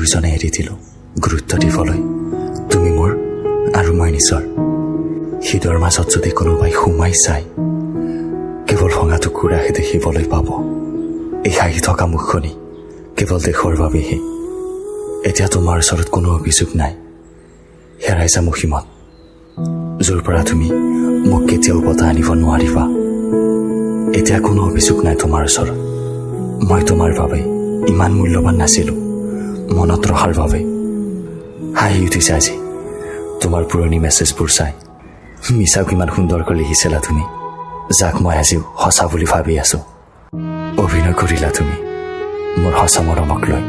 দুয়োজনে এৰি দিলোঁ গুৰুত্ব দিবলৈ, তুমি মোৰ আৰু মই নিজৰ। হৃদয়ৰ মাজত যদি কোনোবাই সোমাই চায়, কেৱল ভঙা টুকুৰাহে দেখিবলৈ পাব। এই হাঁহি থকা মুখখনি কেৱল দেশৰ বাবেহে। এতিয়া তোমাৰ ওচৰত কোনো অভিযোগ নাই। হেৰাই যাম অসীমত, য'ৰ পৰা তুমি মোক কেতিয়াও উভতাই আনিব নোৱাৰিবা। এতিয়া কোনো অভিযোগ নাই তোমাৰ ওচৰত। মই তোমাৰ বাবে ইমান মূল্যৱান নাছিলোঁ মনত ৰখাৰ বাবে। হাঁহি উঠিছে আজি তোমাৰ পুৰণি মেছেজবোৰ চাই। মিছাও কিমান সুন্দৰকৈ লিখিছিলা তুমি, যাক মই আজিও সঁচা বুলি ভাবি আছোঁ। অভিনয় কৰিলা তুমি মোৰ সঁচা মৰমক লৈ।